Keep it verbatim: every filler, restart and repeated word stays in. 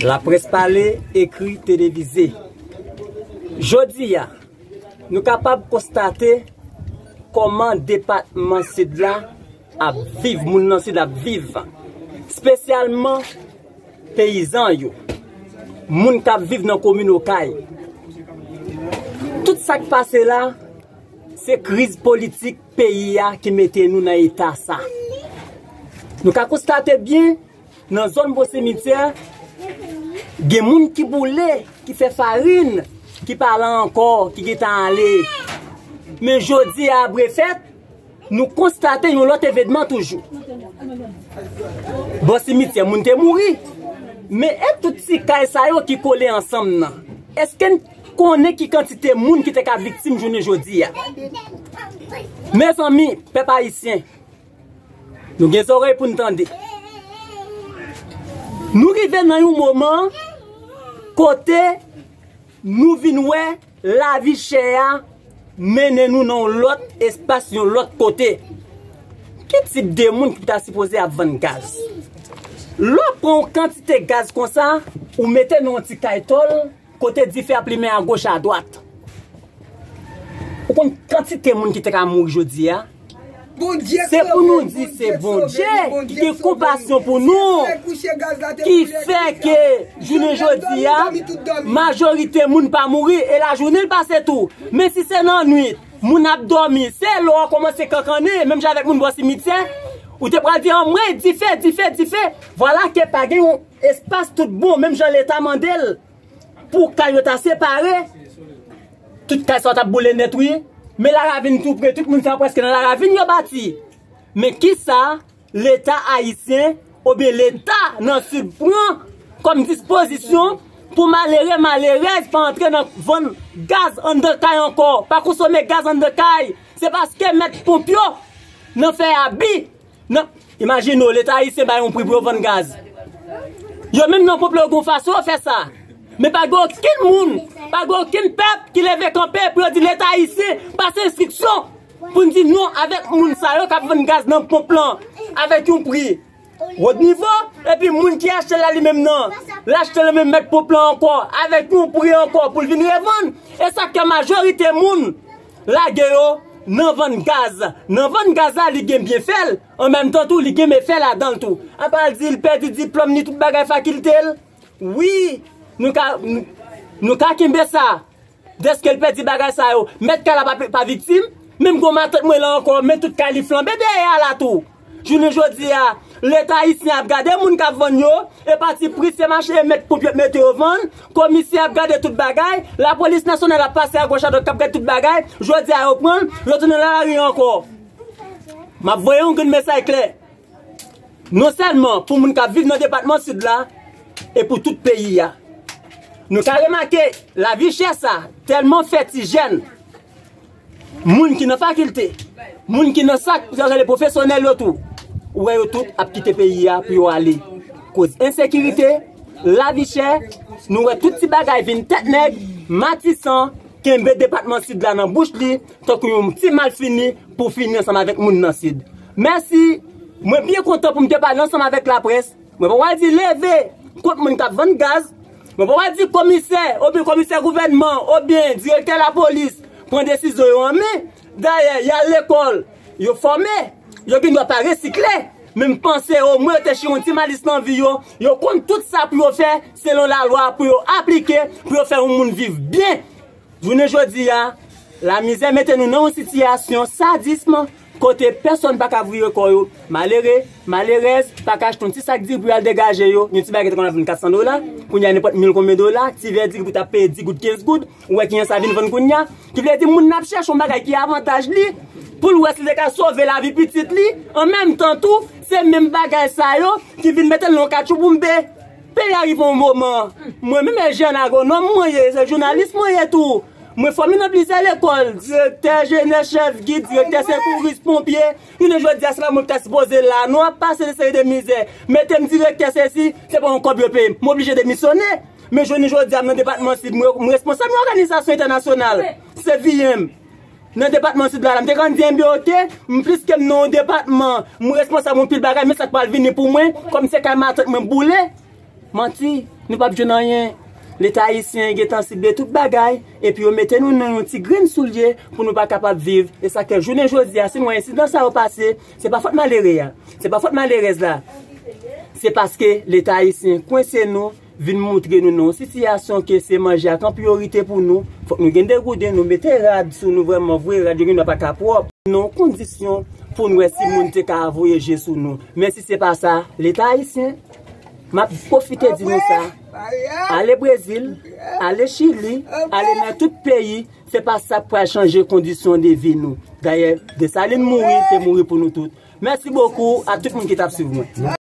Laprès pale, ekri, televize. Jodi a, nou kapab konstate kòman depatman Sid la ap viv, moun nan Sid ap viv, espesyalman peyizan yo, moun k ap viv nan komin Okay. Tout sa k pase la, se kriz politik peyi a ki mete nou nan eta sa. Nou ka konstate byen, nan zòn Bò Simityè, gen moun ki boule, ki fè farin, ki pa la ankò, ki gentan ale. Men jodi a, brefèt, nou konstate yon lòt evènman toujou. Bò simityè, moun te mouri. Men e tout ti kay sa yo ki kole ansanm nan? Èske n konnen ki kantite moun ki te ka viktim jounen jodi a? Mezanmi, pèp ayisyen, nou gen zòrèy pou n tande. Nou rive nan yon moman kote nou vin wè lavi chè a mennen nou nan yon lòt espas, yon lòt kote. Ki tip de moun ki ta sipoze ap vann gaz? Lè w pran yon kantite gaz konsa, ou mete nan yon ti kay tòl, kote dife ap limen agoch adwat. Ou konn kantite moun ki te ka mouri jodi a? Se pou nou di se Bondye ki gen konpasyon pou nou, ki fè ke jounen jodi a, majorite moun pa mouri, e lajounen l pase tou. Men si se nan nwit, moun ap dòmi, se lè w kòmanse kankannen, menm jan avèk moun bò simityè, ou te pral di, anmwey, dife, dife, dife. Vwala ke pa gen yon espas tout bon, menm jan Leta mande l, pou kay yo ta separe. Tout kay sa yo t ap boule nèt, wi. Men laravin tou pre, tout moun sa yo prèske nan laravin yo bati. Men kisa Leta ayisyen oubyen Leta nan Sid pran kòm dispozisyon pou malere, malerèz pa antre nan vann gaz anndan kay ankò, pa konsome gaz anndan kay? Se paske mèt ponp yo nan fè abi. Nan, imajine w, Leta ayisyen bay yon pri pou yo vann gaz. Yo menm nan ponp yo gen yon fason yo fè sa. Men pa gen okenn moun, pa gen okenn pèp ki leve kanpe pou yo di Leta ayisyen pase enstriksyon pou n di non avèk moun sa yo k ap vann gaz nan ponp lan avèk yon pri wo nivo, epi moun ki achte l la li menm nan, l achte l menm mèt ponp lan ankò avèk yon pri ankò pou l vin revann. E sa k fè majorite moun lage yo nan vann gaz. Nan vann gaz la, li gen byenfè l, an menm tan tou, li gen mefè ladan l tou. Apa l di l pèdi diplòm ni tout bagay fakilte l? Wi, nou ka, nou, nou ka kenbe sa. Dèske l pèdi bagay sa yo, mèt kay la pa, pa viktim. Menm gwo matant mwen la ankò, men tout kay li flanbe dèyè a la tou. Jounen jodi a, Leta ayisyen ap gade moun k ap vann yo, e pati pri se mache e mèt ponp yo mete yo vann, komisè ap gade tout bagay, lapolis nasyonal ap pase agoch adwat k ap gade tout bagay, jodi a yo pran l, yo tounen nan lari ankò. M ap voye yon grenn mesaj klè. Non sèlman pou moun k ap viv nan depatman Sid la, e pou tout peyi a. Nou ka remake, lavi chè sa tèlman fè ti jèn, moun ki nan fakilte, moun ki nan sa k rele pwofesyonèl yo tou, ou wè yo tout ap kite peyi a pou yo ale. Koz ensekirite, lavi chè, nou wè tout ti bagay vin tèt nèg, Matisan kenbe depatman Sid la nan bouch li, tankou yon ti malfini pou fini ansanm avèk moun nan Sid. Mèsi, mwen byen kontan pou m te pale ansanm avèk laprès. Mwen pa pral di leve kont moun k ap vann gaz. Mwen pa pral di komisè, oubyen komisè gouvènman, oubyen direktè lapolis pran desizyon yo an men. Dayè, y al lekòl, yo fòme, yo gen dwa pa resikle. Men m panse omwen yo te chire yon ti malis nan vi yo, yo konn tout sa pou yo fè selon lalwa pou yo aplike, pou yo fè yon moun viv byen. Jounen jodi a, lamizè mete nou nan yon sitiyasyon sadism kote pèsonn pa ka vire kò yo. Malere, malerèz pa ka achte yon ti sak diri pou y al degaje yo. Yon ti bagay te konn ap vann kat san dola, kounye a nenpòt mil konbyen dola, ti vè diri pou ta peye dis goud, kenz goud, ou wè kijan sa vin vann kounye a. Ki vle di moun nan ap chèche yon bagay ki avantaj li, pou l wè si l te ka sove lavi pitit li. An menm tan tou, se menm bagay sa yo ki vin mete l nan yon katchouboumbe. Peyi a rive yon moman, mwen menm e jèn agwonòm mwen ye, se jounalis mwen ye tou. Mwen fòme nan plizyè lekòl, direktè jenès, chèf gid, direktè sekouris, ponpye. Jounen jodi a, se pa mwen ki ta sipoze la non, ap pase de seri de mizè. Mete m direktè sesi, se pa yon kòb yo peye m. M oblije demisyone. Men jounen jodi a, m nan depatman Sid, mwen, mwen responsab yon òganizasyon entènasyonal. Se V M. Nan depatman Sid la, la, m te konn di, enben, oke, m pliske m nan yon depatman, m responsab yon pil bagay, men sa k pral vini pou mwen, kòm se kay matant mwen boule. Manti, nou p ap jwenn anyen. Leta ayisyen gentan sible tout bagay, epi yo mete nou nan yon ti grenn soulye pou nou pa kapab viv. E sa ke jounen jodi a, si nou wè ensidan sa yo pase, se pa fòt malere a, se pa fòt malerèz la. Se paske Leta ayisyen kwense nou, vin montre nou nan yon sitiyasyon ke se manje a k an priyorite pou nou. Fòk nou gen degouden, nou mete rad sou nou vrèman vre, rad yo gen dwa pa ka pwòp. Nan yon kondisyon pou n wè si moun te ka voye je sou nou. Men si se pa sa, Leta ayisyen, m ap pwofite di nou sa. Ale Brezil, ale Chili, ale nan tout peyi, se pa sa k pral chanje kondisyon de vi nou. Dayè, Desalin mouri, te mouri pou nou tout. Mèsi bokou a tout moun ki t ap swiv mwen.